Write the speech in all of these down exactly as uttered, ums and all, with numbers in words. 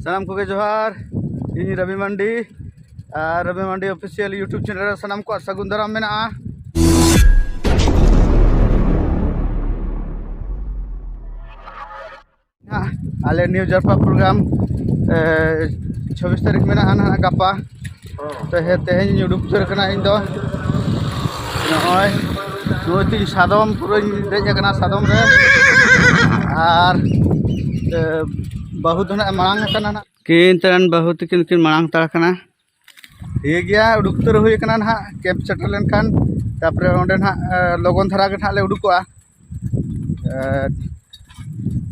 ᱥᱟᱱᱟᱢ ᱠᱚᱜᱮ ᱡᱚᱦᱟᱨ᱾ ᱤᱧ ᱨᱚᱵᱤ ᱢᱟᱱᱰᱤ, ᱟᱨ ᱨᱚᱵᱤ ᱢᱟᱱᱰᱤ ᱚᱯᱷᱤᱥᱤᱭᱟᱞ YouTube ᱪᱮᱱᱮᱞ ᱨᱮ ᱥᱟᱱᱟᱢ ᱠᱚᱣᱟᱜ ᱥᱟᱹᱜᱩᱱ ᱫᱟᱨᱟᱢ ᱢᱮᱱᱟᱜᱼᱟ᱾ ᱟᱞᱮ ᱱᱤᱭᱩ ᱡᱟᱨᱯᱟ ᱯᱨᱳᱜᱨᱟᱢ ᱪᱷᱚᱵᱵᱤᱥ ᱛᱟᱹᱨᱤᱠᱷ ᱢᱮᱱᱟᱜᱼᱟ ᱱᱟᱦᱟᱜ, ᱜᱟᱯᱟ᱾ ᱛᱮᱦᱮᱧ ᱛᱮᱦᱮᱧ ᱩᱰᱩᱠ ᱩᱛᱟᱹᱨ ᱠᱟᱱᱟ ᱤᱧ ᱫᱚ᱾ ᱱᱚᱜᱼᱚᱭ ᱱᱚᱜᱼᱚᱭ ᱛᱤᱧ ᱥᱟᱫᱚᱢ ᱯᱩᱨᱟᱹᱧ ᱫᱮᱡ ᱟᱠᱟᱱᱟ ᱥᱟᱫᱚᱢ ᱨᱮ᱾ ᱟᱨ ᱵᱟᱹᱦᱩ ᱫᱚ ᱱᱟᱦᱟᱜ ᱢᱟᱲᱟᱝ ᱟᱠᱟᱱᱟ ᱱᱟᱦᱟᱜ᱾ ᱠᱤᱱ ᱛᱟᱨᱟᱱ ᱵᱟᱹᱦᱩ ᱛᱤᱠᱤᱱ ᱠᱤᱱ ᱢᱟᱲᱟᱝ ᱦᱟᱛᱟᱲ ᱟᱠᱟᱱᱟ᱾ ᱴᱷᱤᱠ ᱜᱮᱭᱟ, ᱩᱰᱩᱠ ᱩᱛᱟᱹᱨ ᱦᱩᱭ ᱟᱠᱟᱱᱟ ᱱᱟᱦᱟᱜ᱾ ᱠᱮᱢᱯ ᱥᱮᱴᱮᱨ ᱞᱮᱱᱠᱷᱟᱱ ᱛᱟᱨᱯᱚᱨᱮ ᱚᱸᱰᱮ ᱱᱟᱦᱟᱜ ᱞᱚᱜᱚᱱ ᱫᱷᱟᱨᱟ ᱜᱮ ᱱᱟᱦᱟᱜ ᱞᱮ ᱩᱰᱩᱠᱚᱜᱼᱟ᱾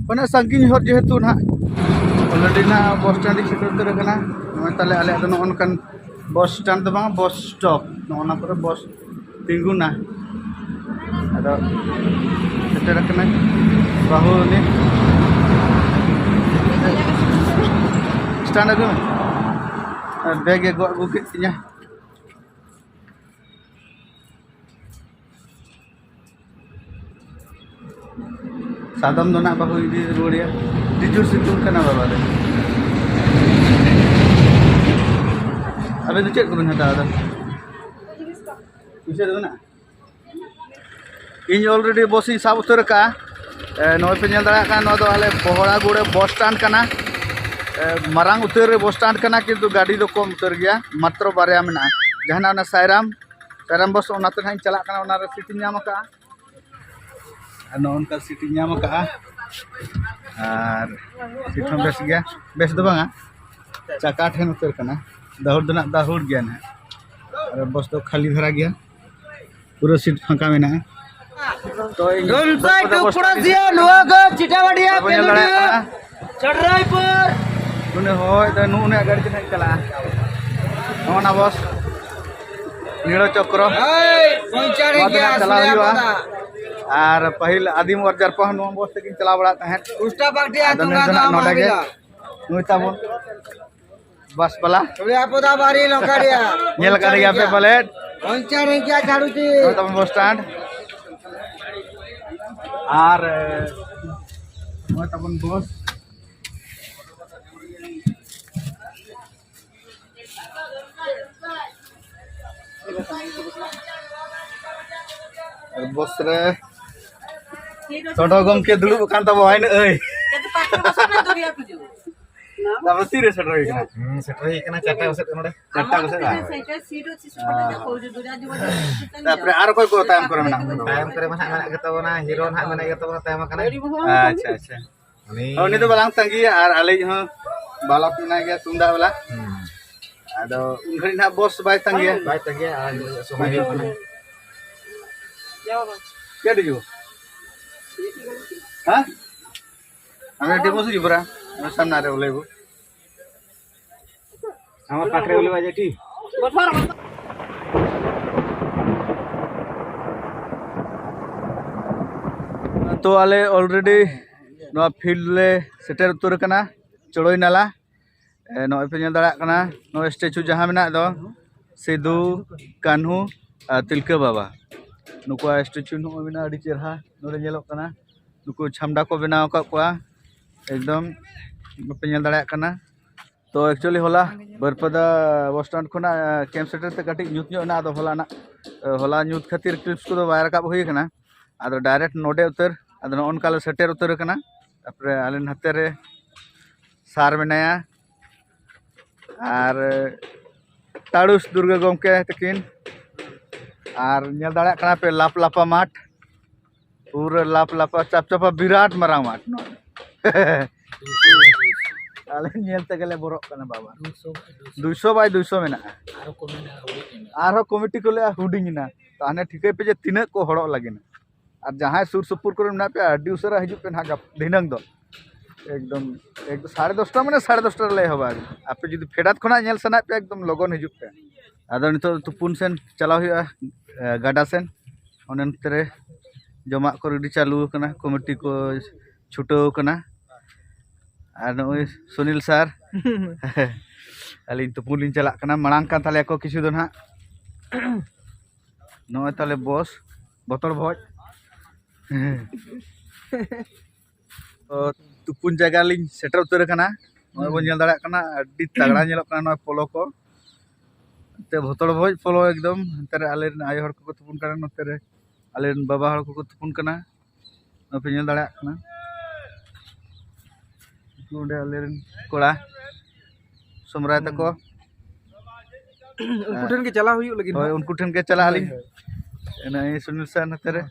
ᱩᱱᱟᱹᱜ ᱥᱟᱺᱜᱤᱧ ᱦᱚᱨ ᱡᱮᱦᱮᱛᱩ ᱱᱟᱦᱟᱜ᱾ ᱚᱞᱨᱮᱰᱤ ᱱᱟᱦᱟᱜ ᱵᱚᱥ ᱥᱴᱮᱱᱰ ᱤᱧ ᱥᱮᱴᱮᱨ ᱩᱛᱟᱹᱨ ᱟᱠᱟᱱᱟ᱾ ᱱᱚᱜᱼᱚᱭ ᱛᱟᱦᱞᱮ ᱟᱞᱮᱭᱟᱜ ᱫᱚ ᱱᱚᱜᱼᱚ ᱱᱚᱝᱠᱟᱱ ᱵᱚᱥ ᱥᱴᱮᱱᱰ ᱫᱚ ᱵᱟᱝ, ᱵᱚᱥ ᱥᱴᱚᱯ᱾ ᱱᱚᱜᱼᱚ ᱱᱟ ᱠᱚᱨᱮ ᱵᱚᱥ ᱛᱤᱸᱜᱩᱱᱟ᱾ ᱟᱫᱚ ᱥᱮᱴᱮᱨ ᱟᱠᱟᱱᱟᱹᱧ ᱵᱟᱹᱦᱩ ᱩᱱᱤ᱾ ᱥᱴᱮᱱᱰ ᱟᱹᱜᱩ ᱢᱮ᱾ ᱟᱨ ᱵᱮᱜᱽ ᱮ ᱜᱚᱜ ᱟᱹᱜᱩ ᱠᱮᱫ ᱛᱤᱧᱟ᱾ ᱥᱟᱫᱚᱢ ᱫᱚ ᱱᱟᱜ ᱵᱟᱠᱚ ᱤᱫᱤ ᱨᱩᱣᱟᱹᱲᱮᱭᱟ᱾ ᱟᱹᱰᱤ ᱡᱳᱨ ᱥᱤᱛᱩᱝ ᱠᱟᱱᱟ ᱵᱟᱵᱟ ᱨᱮ᱾ ᱟᱵᱮᱱ ᱫᱚ ᱪᱮᱫ ᱠᱚᱵᱮᱱ ᱦᱟᱛᱟᱣ ᱮᱫᱟ? ᱯᱩᱭᱥᱟᱹ ᱫᱚ ᱢᱮᱱᱟᱜᱼᱟ? ᱤᱧ ᱚᱞᱨᱮᱰᱤ ᱵᱚᱥ ᱤᱧ ᱥᱟᱵ ᱩᱛᱟᱹᱨ ᱟᱠᱟᱫᱼᱟ᱾ ᱮ, ᱱᱚᱜᱼᱚᱭ ᱯᱮ ᱧᱮᱞ ᱫᱟᱲᱮᱭᱟᱜ ᱠᱟᱱᱟ, ᱱᱚᱣᱟ ᱫᱚ ᱟᱞᱮ ᱵᱚᱦᱚᱲᱟᱜᱩᱲᱟᱹ ᱵᱚᱥ ᱥᱴᱮᱱᱰ ᱠᱟᱱᱟ᱾ ᱮ, ᱢᱟᱨᱟᱝ ᱩᱛᱟᱹᱨ ᱵᱚᱥ ᱥᱴᱮᱱᱰ ᱠᱟᱱᱟ, ᱠᱤᱱᱛᱩ ᱜᱟᱹᱰᱤ ᱫᱚ ᱠᱚᱢ ᱩᱛᱟᱹᱨ ᱜᱮᱭᱟ, ᱢᱟᱛᱨᱚ ᱵᱟᱨᱭᱟ ᱢᱮᱱᱟᱜᱼᱟ᱾ ᱡᱟᱦᱟᱱᱟᱜ ᱚᱱᱟ ᱥᱟᱭᱨᱟᱢ, ᱥᱟᱭᱨᱟᱢ ᱵᱚᱥ, ᱚᱱᱟᱛᱮ ᱱᱟᱦᱟᱜ ᱤᱧ ᱪᱟᱞᱟᱜ ᱠᱟᱱᱟ, ᱚᱱᱟᱨᱮ ᱥᱤᱴ ᱤᱧ ᱧᱟᱢ ᱟᱠᱟᱫᱼᱟ᱾ ᱟᱨ ᱱᱚᱜᱼᱚ ᱱᱚᱝᱠᱟ ᱥᱤᱴ ᱤᱧ ᱧᱟᱢ ᱟᱠᱟᱫᱼᱟ᱾ ᱟᱨ ᱥᱤᱴ ᱦᱚᱸ ᱵᱮᱥ ᱜᱮᱭᱟ, ᱵᱮᱥ ᱫᱚ ᱵᱟᱝᱟ, ᱪᱟᱠᱟ ᱴᱷᱮᱱ ᱩᱛᱟᱹᱨ ᱠᱟᱱᱟ᱾ ᱫᱟᱹᱦᱩᱲ ᱫᱚ ᱱᱟᱜ ᱫᱟᱹᱦᱩᱲ ᱜᱮᱭᱟ ᱱᱟᱜ᱾ ᱟᱨ ᱵᱚᱥ ᱫᱚ ᱠᱷᱟᱹᱞᱤ ᱫᱷᱟᱨᱟ ᱜᱮᱭᱟ, ᱯᱩᱨᱟᱹ ᱥᱤᱴ ᱯᱷᱟᱸᱠᱟ ᱢᱮᱱᱟᱜᱼᱟ᱾ ᱛᱚ ᱤᱧ ᱫᱚ ᱱᱚᱣᱟ ᱠᱚ ᱪᱤᱴᱟᱵᱟᱲᱤᱭᱟ ᱵᱟᱵᱚᱱ ᱧᱮᱞ ᱫᱟᱲᱮᱭᱟᱜ ᱠᱟᱱᱟ᱾ ᱪᱟᱰᱨᱟᱭᱯᱩᱨ᱾ ᱩᱱᱤ ᱦᱚᱭ ᱫᱚ ᱱᱩᱜᱼᱩ ᱱᱩᱭᱟᱜ ᱜᱟᱹᱰᱤ ᱛᱮ ᱱᱟᱜ ᱪᱟᱞᱟᱜᱼᱟ᱾ ᱱᱚᱜᱼᱚ ᱱᱟ ᱵᱚᱥ ᱱᱤᱲᱚ ᱪᱚᱠᱨᱚ᱾ ᱱᱚᱣᱟ ᱛᱮ ᱱᱟᱜ ᱪᱟᱞᱟᱣ ᱦᱩᱭᱩᱜᱼᱟ᱾ ᱟᱨ ᱯᱟᱹᱦᱤᱞ ᱟᱹᱫᱤᱢ ᱚᱣᱟᱨ ᱡᱟᱨᱯᱟ ᱦᱚᱸ ᱱᱚᱣᱟ ᱵᱚᱥ ᱛᱮᱜᱤᱧ ᱪᱟᱞᱟᱣ ᱵᱟᱲᱟᱜ ᱛᱟᱦᱮᱸᱫ᱾ ᱟᱫᱚ ᱱᱮᱥ ᱫᱚ ᱱᱟᱜ ᱱᱚᱰᱮ ᱜᱮ᱾ ᱱᱩᱭ ᱛᱟᱵᱚᱱ ᱵᱟᱥ ᱵᱟᱞᱟ᱾ ᱧᱮᱞ ᱟᱠᱟᱫ ᱜᱮᱭᱟ ᱯᱮ ᱯᱟᱞᱮᱫ? ᱱᱚᱜᱼᱚᱭ ᱛᱟᱵᱚᱱ ᱵᱚᱥ ᱥᱴᱮᱱᱰ᱾ ᱟᱨ ᱱᱚᱜᱼᱚᱭ ᱛᱟᱵᱚᱱ ᱵᱚᱥ᱾ ᱵᱚᱥ ᱨᱮ ᱥᱚᱰᱚ ᱜᱚᱢᱠᱮ ᱫᱩᱲᱩᱵ ᱟᱠᱟᱱ ᱛᱟᱵᱚ ᱦᱟᱭ ᱱᱟᱹᱭ᱾ ᱛᱟᱯᱚᱨ ᱛᱤᱨᱮ ᱥᱮᱴᱮᱨ ᱦᱩᱭ ᱠᱟᱱᱟ? ᱦᱩᱸ, ᱥᱮᱴᱮᱨ ᱦᱩᱭ ᱠᱟᱱᱟ ᱪᱟᱨᱴᱟ ᱠᱚᱥᱮᱫ ᱱᱚᱰᱮ᱾ ᱪᱟᱨᱴᱟ ᱠᱚᱥᱮᱫ ᱵᱟᱝ? ᱛᱟᱯᱚᱨᱮ ᱟᱨ ᱚᱠᱚᱭ ᱠᱚ ᱛᱟᱭᱚᱢ ᱠᱚᱨᱮ ᱢᱮᱱᱟᱜ ᱠᱚᱣᱟ? ᱛᱟᱭᱚᱢ ᱠᱚᱨᱮ ᱢᱟ ᱱᱟᱦᱟᱜ ᱢᱮᱱᱟᱜ ᱜᱮᱛᱟ ᱵᱚᱱᱟ, ᱦᱤᱨᱳ ᱱᱟᱦᱟᱜ ᱢᱮᱱᱟᱭ ᱜᱮᱛᱟ ᱵᱚᱱᱟ, ᱛᱟᱭᱚᱢ ᱟᱠᱟᱱᱟᱭ᱾ ᱟᱪᱪᱷᱟ, ᱟᱪᱪᱷᱟ᱾ ᱩᱱᱤ ᱦᱳᱭ, ᱩᱱᱤ ᱫᱚ ᱵᱟᱞᱟᱝ ᱛᱟᱸᱜᱤᱭᱟ, ᱟᱨ ᱟᱞᱮᱭᱤᱡ ᱦᱚᱸ ᱵᱟᱞᱚᱠ ᱢᱮᱱᱟᱭ ᱜᱮᱭᱟ, ᱛᱩᱢᱫᱟᱜ ᱵᱟᱞᱟ᱾ ᱦᱩᱸ᱾ ᱟᱫᱚ ᱩᱱ ᱜᱷᱟᱹᱲᱤᱡ ᱱᱟᱦᱟᱜ ᱵᱚᱥ ᱵᱟᱭ ᱛᱟᱸᱜᱤᱭᱟ᱾ ᱵᱟᱭ ᱛᱟᱸᱜᱤᱭᱟ, ᱟᱨ ᱥᱚᱢᱚᱭ ᱦᱩᱭᱩᱜ ᱠᱟᱱᱟ᱾ ᱪᱮᱫ ᱦᱤᱡᱩᱜ? ᱦᱮᱸ? ᱟᱢ ᱰᱤᱵᱳᱥ ᱦᱤᱡᱩᱜ ᱯᱟᱨᱟ? ᱟᱢ ᱥᱟᱢᱱᱟ ᱨᱮ ᱵᱚᱞᱮ ᱵᱚ᱾ ᱟᱢᱟᱜ ᱯᱟᱠᱷᱨᱮ ᱵᱚᱞᱮ ᱵᱟᱡᱮ ᱴᱷᱤᱠ᱾ ᱛᱚ ᱟᱞᱮ already ᱱᱚᱣᱟ field ᱞᱮ ᱥᱮᱴᱮᱨ ᱩᱛᱟᱹᱨ ᱟᱠᱟᱱᱟ, ᱪᱚᱲᱚᱭ ᱱᱟᱞᱟ᱾ ᱮ, ᱱᱚᱜᱼᱚᱭ ᱯᱮ ᱧᱮᱞ ᱫᱟᱲᱮᱭᱟᱜ ᱠᱟᱱᱟ, ᱱᱚᱜᱼᱚᱭ statue ᱡᱟᱦᱟᱸ ᱢᱮᱱᱟᱜ ᱫᱚ ᱥᱤᱫᱩ, ᱠᱟᱹᱱᱦᱩ ᱟᱨ ᱛᱤᱞᱠᱟᱹ ᱵᱟᱵᱟ, ᱱᱩᱠᱩᱣᱟᱜ statue ᱱᱚᱜᱼᱚᱭ ᱢᱮᱱᱟᱜᱼᱟ, ᱟᱹᱰᱤ ᱪᱮᱦᱨᱟ ᱱᱚᱰᱮ ᱧᱮᱞᱚᱜ ᱠᱟᱱᱟ᱾ ᱱᱩᱠᱩ ᱪᱷᱟᱢᱰᱟ ᱠᱚ ᱵᱮᱱᱟᱣ ᱟᱠᱟᱫ ᱠᱚᱣᱟ, ᱮᱠᱫᱚᱢ ᱵᱟᱯᱮ ᱧᱮᱞ ᱫᱟᱲᱮᱭᱟᱜ ᱠᱟᱱᱟ᱾ ᱛᱚ actually ᱦᱚᱞᱟ ᱵᱟᱹᱨᱯᱟᱫᱟ bus stand ᱠᱷᱚᱱᱟᱜ camp ᱥᱮᱴᱮᱨ ᱛᱮ ᱠᱟᱹᱴᱤᱡ ᱧᱩᱛ ᱧᱚᱜ ᱮᱱᱟ, ᱟᱫᱚ ᱦᱚᱞᱟᱱᱟᱜ, ᱦᱚᱞᱟ ᱧᱩᱛ ᱠᱷᱟᱹᱛᱤᱨ clips ᱠᱚᱫᱚ ᱵᱟᱭ ᱨᱟᱠᱟᱵ ᱦᱩᱭ ᱟᱠᱟᱱᱟ᱾ ᱟᱫᱚ direct ᱱᱚᱰᱮ ᱩᱛᱟᱹᱨ, ᱟᱫᱚ ᱱᱚᱜᱼᱚ ᱱᱚᱝᱠᱟ ᱞᱮ ᱥᱮᱴᱮᱨ ᱩᱛᱟᱹᱨ ᱟᱠᱟᱱᱟ᱾ ᱛᱟᱨᱯᱚᱨᱮ ᱟᱞᱮ ᱱᱟᱛᱮ ᱨᱮ sir ᱢᱮᱱᱟᱭᱟ, ᱟᱨ ᱛᱟᱲᱩᱥ ᱫᱩᱨᱜᱟᱹ ᱜᱚᱢᱠᱮ ᱛᱟᱹᱠᱤᱱ, ᱟᱨ ᱧᱮᱞ ᱫᱟᱲᱮᱭᱟᱜ ᱠᱟᱱᱟ ᱯᱮ ᱞᱟᱯ ᱞᱟᱯᱟ ᱢᱟᱴᱷ, ᱯᱩᱨᱟᱹ ᱞᱟᱯ ᱞᱟᱯᱟ ᱪᱟᱯ ᱪᱟᱯᱟ ᱵᱤᱨᱟᱴ ᱢᱟᱨᱟᱝ ᱢᱟᱴᱷ ᱱᱚᱣᱟ᱾ ᱟᱞᱮ ᱧᱮᱞ ᱛᱮᱜᱮ ᱞᱮ ᱵᱚᱨᱚᱜ ᱠᱟᱱᱟ ᱵᱟᱵᱟ᱾ ᱫᱩᱭᱥᱚ ᱵᱟᱭ ᱫᱩᱭᱥᱚ ᱢᱮᱱᱟᱜᱼᱟ᱾ ᱟᱨᱦᱚᱸ ᱠᱚ ᱢᱮᱱᱟ ᱦᱩᱰᱤᱧ ᱮᱱᱟ᱾ ᱟᱨᱦᱚᱸ ᱠᱚᱢᱤᱴᱤ ᱠᱚ ᱞᱟᱹᱭᱟ ᱦᱩᱰᱤᱧ ᱮᱱᱟ᱾ ᱛᱟᱦᱞᱮ ᱴᱷᱤᱠᱟᱹᱭ ᱯᱮ ᱡᱮ ᱛᱤᱱᱟᱹᱜ ᱠᱚ ᱦᱚᱲᱚᱜ ᱞᱟᱹᱜᱤᱫ᱾ ᱟᱨ ᱡᱟᱦᱟᱸᱭ ᱥᱩᱨ ᱥᱩᱯᱩᱨ ᱠᱚᱨᱮ ᱢᱮᱱᱟᱜ ᱯᱮᱭᱟ, ᱟᱹᱰᱤ ᱩᱥᱟᱹᱨᱟ ᱦᱤᱡᱩᱜ ᱯᱮ ᱱᱟᱦᱟᱜ ᱜᱟᱯ-, ᱫᱷᱤᱱᱟᱹᱝ ᱫᱚ᱾ ᱮᱠᱫᱚᱢ, ᱮᱠᱫᱚᱢ ᱥᱟᱲᱮ ᱫᱚᱥᱴᱟ ᱢᱟᱱᱮ ᱥᱟᱲᱮ ᱫᱚᱥᱴᱟ ᱨᱮᱞᱮ ᱮᱦᱚᱵᱟ᱾ ᱟᱯᱮ ᱡᱩᱫᱤ ᱯᱷᱮᱰᱟᱛ ᱠᱷᱚᱱᱟᱜ ᱧᱮᱞ ᱥᱟᱱᱟᱭᱮᱫ ᱯᱮᱭᱟ, ᱮᱠᱫᱚᱢ ᱞᱚᱜᱚᱱ ᱦᱤᱡᱩᱜ ᱯᱮ᱾ ᱟᱫᱚ ᱱᱤᱛᱚᱜ ᱛᱩᱯᱩᱱ ᱥᱮᱱ ᱪᱟᱞᱟᱣ ᱦᱩᱭᱩᱜᱼᱟ, ᱮ, ᱜᱟᱰᱟ ᱥᱮᱱ᱾ ᱚᱱᱮ ᱱᱚᱛᱮ ᱨᱮ ᱡᱚᱢᱟᱜ ᱠᱚ ready ᱪᱟᱹᱞᱩ ᱟᱠᱟᱱᱟ, ᱠᱚᱢᱤᱴᱤ ᱠᱚ ᱪᱷᱩᱴᱟᱹᱣ ᱟᱠᱟᱱᱟ᱾ ᱟᱨ ᱱᱩᱜᱼᱩᱭ ᱥᱩᱱᱤᱞ sir, ᱟᱹᱞᱤᱧ ᱛᱩᱯᱩᱱ ᱞᱤᱧ ᱪᱟᱞᱟᱜ ᱠᱟᱱᱟ, ᱢᱟᱲᱟᱝ ᱠᱟᱱ ᱛᱟᱞᱮᱭᱟ ᱠᱚ ᱠᱤᱪᱷᱩ ᱫᱚ ᱱᱟᱦᱟᱜ᱾ ᱱᱚᱜᱼᱚᱭ ᱛᱟᱞᱮ ᱵᱚᱥ, ᱵᱚᱛᱚᱨ ᱵᱷᱚᱡᱽ᱾ ᱛᱚ, ᱛᱩᱯᱩᱱ ᱡᱟᱭᱜᱟ ᱞᱤᱧ ᱥᱮᱴᱮᱨ ᱩᱛᱟᱹᱨ ᱟᱠᱟᱱᱟ᱾ ᱱᱚᱜᱼᱚᱭ ᱵᱚᱱ ᱧᱮᱞ ᱫᱟᱲᱮᱭᱟᱜ ᱠᱟᱱᱟ, ᱟᱹᱰᱤ ᱛᱟᱜᱲᱟ ᱧᱮᱞᱚᱜ ᱠᱟᱱᱟ ᱱᱚᱣᱟ ᱯᱚᱞᱚ ᱠᱚ᱾ ᱱᱚᱛᱮ ᱵᱷᱚᱛᱚᱲ ᱵᱷᱚᱡᱽ ᱯᱚᱞᱚ ᱮᱠᱫᱚᱢ᱾ ᱱᱚᱛᱮ ᱨᱮ ᱟᱞᱮ ᱨᱮᱱ ᱟᱭᱳ ᱦᱚᱲ ᱠᱚᱠᱚ ᱛᱩᱯᱩᱱ ᱠᱟᱱᱟ, ᱱᱚᱛᱮ ᱨᱮ ᱟᱞᱮ ᱨᱮᱱ ᱵᱟᱵᱟ ᱦᱚᱲ ᱠᱚᱠᱚ ᱛᱩᱯᱩᱱ ᱠᱟᱱᱟ, ᱱᱚᱣᱟ ᱯᱮ ᱧᱮᱞ ᱫᱟᱲᱮᱭᱟᱜ ᱠᱟᱱᱟ᱾ ᱩᱱᱠᱩ ᱚᱸᱰᱮ ᱟᱞᱮ ᱨᱮᱱ ᱠᱚᱲᱟ ᱥᱚᱢᱨᱟᱭ ᱛᱟᱠᱚ᱾ ᱩᱱᱠᱩ ᱴᱷᱮᱱ ᱜᱮ ᱪᱟᱞᱟᱣ ᱦᱩᱭᱩᱜ ᱞᱟᱹᱜᱤᱫ᱾ ᱦᱳᱭ, ᱩᱱᱠᱩ ᱴᱷᱮᱱ ᱜᱮ ᱪᱟᱞᱟᱜ ᱟᱹᱞᱤᱧ᱾ ᱤᱱᱟᱹ ᱥᱩᱱᱤᱞ ᱥᱟᱨ ᱱᱚᱛᱮ ᱨᱮ᱾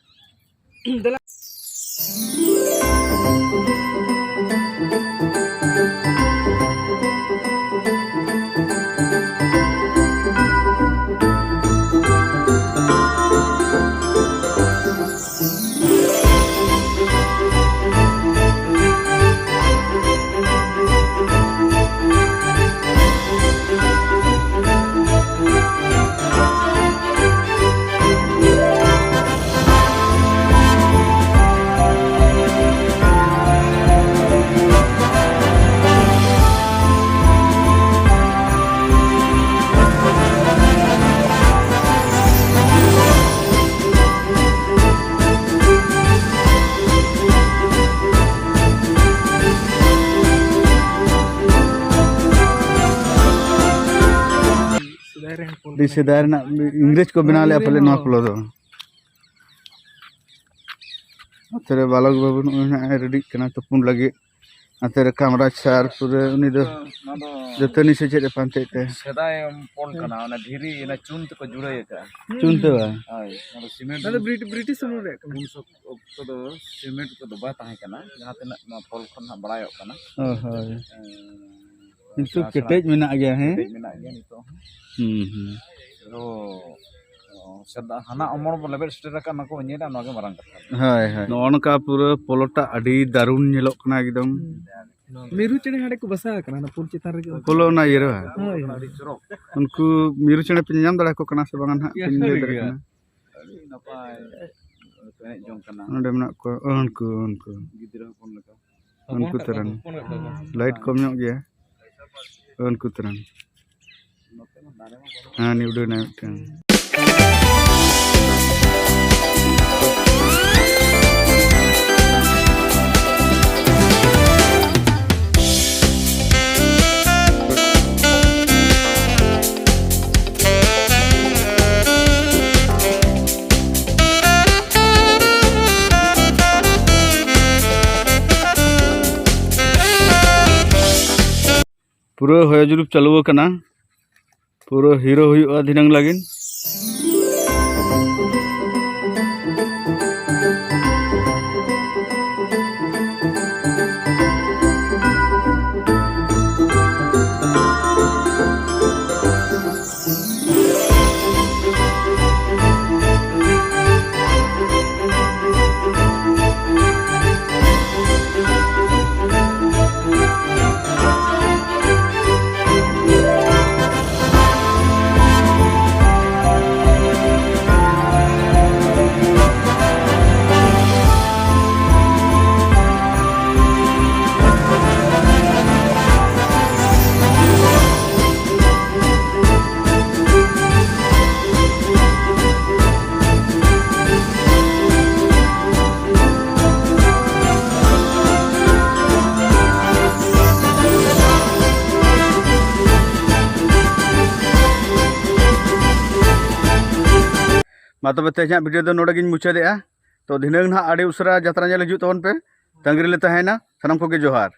ᱟᱹᱰᱤ ᱥᱮᱫᱟᱭ ᱨᱮᱱᱟᱜ ᱤᱝᱨᱮᱡᱽ ᱠᱚ ᱵᱮᱱᱟᱣ ᱞᱮᱫᱼᱟ ᱯᱟᱞᱮ ᱱᱚᱣᱟ ᱯᱚᱞᱚ ᱫᱚ᱾ ᱱᱚᱛᱮ ᱨᱮ ᱵᱟᱞᱚᱠ ᱵᱟᱹᱵᱩ ᱱᱚᱜᱼᱚᱭ ᱱᱟᱜ ᱮ ᱨᱮᱰᱤᱜ ᱠᱟᱱᱟ ᱛᱩᱯᱩᱱ ᱞᱟᱹᱜᱤᱫ᱾ ᱱᱚᱛᱮ ᱨᱮ ᱠᱟᱢᱨᱟᱡᱽ ᱥᱟᱨ ᱯᱩᱨᱟᱹ ᱩᱱᱤ ᱫᱚ ᱫᱟᱹᱛᱟᱹᱱᱤ ᱥᱮ ᱪᱮᱫ ᱮ ᱯᱟᱱᱛᱮᱭᱮᱫ ᱛᱟᱭᱟ? ᱥᱮᱫᱟᱭ ᱯᱚᱞ ᱠᱟᱱᱟ, ᱚᱱᱟ ᱫᱷᱤᱨᱤ, ᱚᱱᱟ ᱪᱩᱱ ᱛᱮᱠᱚ ᱡᱩᱲᱟᱹᱭ ᱟᱠᱟᱫᱼᱟ᱾ ᱪᱩᱱ ᱛᱮ ᱵᱟᱝ? ᱦᱳᱭ, ᱚᱱᱟ ᱥᱤᱢᱮᱱᱴ᱾ ᱚᱱᱟ ᱫᱚ ᱵᱨᱤᱴ-, ᱵᱨᱤᱴᱤᱥ ᱥᱚᱢᱚᱭ ᱨᱮᱭᱟᱜ ᱠᱟᱱᱟ᱾ ᱩᱱ ᱥᱚᱠ-, ᱚᱠᱛᱚ ᱫᱚ ᱥᱤᱢᱮᱱᱴ ᱠᱚᱫᱚ ᱵᱟᱭ ᱛᱟᱦᱮᱸ ᱠᱟᱱᱟ, ᱡᱟᱦᱟᱸ ᱛᱤᱱᱟᱹᱜ ᱱᱚᱣᱟ ᱯᱚᱞ ᱠᱷᱚᱱ ᱦᱟᱸᱜ ᱵᱟᱲᱟᱭᱚᱜ ᱠᱟᱱᱟ᱾ ᱚ, ᱦᱳᱭ᱾ ᱮᱸ, ᱠᱤᱱᱛᱩ ᱟᱪᱪᱷᱟ, ᱠᱮᱴᱮᱡ ᱢᱮᱱᱟᱜ ᱜᱮᱭᱟ, ᱦᱮᱸ? ᱠᱮᱴᱮᱡ ᱢᱮᱱᱟᱜ ᱜᱮᱭᱟ ᱱᱤᱛᱚᱜ ᱦᱚᱸ᱾ ᱦᱩᱸ, ᱦᱩᱸ᱾ ᱟᱫᱚ, ᱚ, ᱥᱮᱫᱟ-, ᱦᱟᱱᱟ ᱚᱢᱚᱞ ᱵᱚ ᱞᱮᱵᱮᱫ ᱥᱮᱴᱮᱨ ᱟᱠᱟᱫ, ᱚᱱᱟ ᱠᱚ ᱧᱮᱞᱟ, ᱱᱚᱣᱟ ᱜᱮ ᱢᱟᱨᱟᱝ ᱠᱟᱛᱷᱟ᱾ ᱦᱳᱭ, ᱦᱳᱭ᱾ ᱱᱚᱜᱼᱚ ᱱᱚᱝᱠᱟ ᱯᱩᱨᱟᱹ ᱯᱚᱞᱚᱴᱟᱜ ᱟᱹᱰᱤ ᱫᱟᱨᱩᱱ ᱧᱮᱞᱚᱜ ᱠᱟᱱᱟ ᱮᱠᱫᱚᱢ᱾ ᱦᱩᱸ᱾ ᱢᱤᱨᱩ ᱪᱮᱬᱮ ᱦᱟᱸᱰᱮ ᱠᱚ ᱵᱟᱥᱟ ᱟᱠᱟᱱᱟ, ᱚᱱᱟ ᱯᱳᱞ ᱪᱮᱛᱟᱱ ᱨᱮᱜᱮ᱾ ᱯᱳᱞ ᱚᱱᱟ ᱤᱭᱟᱹ ᱨᱮ ᱵᱟᱝ? ᱦᱳᱭ, ᱦᱳᱭ᱾ ᱟᱹᱰᱤ ᱪᱚᱨᱚᱠ᱾ ᱩᱱᱠᱩ ᱢᱤᱨᱩ ᱪᱮᱬᱮ ᱯᱮ ᱧᱟᱢ ᱫᱟᱲᱮ ᱟᱠᱚ ᱠᱟᱱᱟ ᱥᱮ ᱵᱟᱝᱟ ᱱᱟᱦᱟᱜ? ᱯᱮ ᱧᱮᱞ ᱫᱟᱲᱮ ᱠᱟᱱᱟ? ᱟᱹᱰᱤ ᱱᱟᱯᱟᱭ ᱠᱚ ᱮᱱᱮᱡ ᱡᱚᱝ ᱠᱟᱱᱟ᱾ ᱚᱸᱰᱮ ᱢᱮᱱᱟᱜ ᱠᱚᱣᱟ, ᱩᱱᱠᱩ, ᱩᱱᱠᱩ᱾ ᱜᱤᱫᱽᱨᱟᱹ ᱦᱚᱯᱚᱱ ᱞᱮᱠᱟ᱾ ᱩᱱᱠᱩ ᱛᱚᱨᱟᱱ᱾ ᱞᱟᱭᱤᱴ ᱠᱚᱢ ᱧᱚᱜ ᱜᱮᱭᱟ᱾ ᱩᱱᱠᱩ ᱛᱚᱨᱟᱱ᱾ ᱦᱮᱸ, ᱱᱤᱭᱩ ᱰᱤ ᱱᱟᱭ ᱢᱤᱫᱴᱮᱱ᱾ ᱯᱩᱨᱟᱹ ᱦᱚᱭᱚ ᱡᱩᱨᱩᱯ ᱪᱟᱹᱞᱩ ᱟᱠᱟᱱᱟ᱾ ᱯᱩᱨᱟᱹ ᱦᱤᱨᱳ ᱦᱩᱭᱩᱜᱼᱟ ᱫᱷᱤᱱᱟᱹᱝ ᱞᱟᱹᱜᱤᱫ᱾ ᱢᱟ ᱛᱚᱵᱮ ᱛᱮᱦᱮᱧᱟᱜ ᱵᱷᱤᱰᱤᱭᱳ ᱫᱚ ᱱᱚᱰᱮ ᱜᱤᱧ ᱢᱩᱪᱟᱹᱫᱮᱜᱼᱟ᱾ ᱛᱚ ᱫᱷᱤᱱᱟᱹᱝ ᱱᱟᱦᱟᱜ ᱟᱹᱰᱤ ᱩᱥᱟᱹᱨᱟ ᱡᱟᱛᱨᱟ ᱧᱮᱞ ᱦᱤᱡᱩᱜ ᱛᱟᱵᱚᱱ ᱯᱮ, ᱛᱟᱺᱜᱤ ᱨᱮᱞᱮ ᱛᱟᱦᱮᱸᱭᱮᱱᱟ᱾ ᱥᱟᱱᱟᱢ ᱠᱚᱜᱮ ᱡᱚᱦᱟᱨ᱾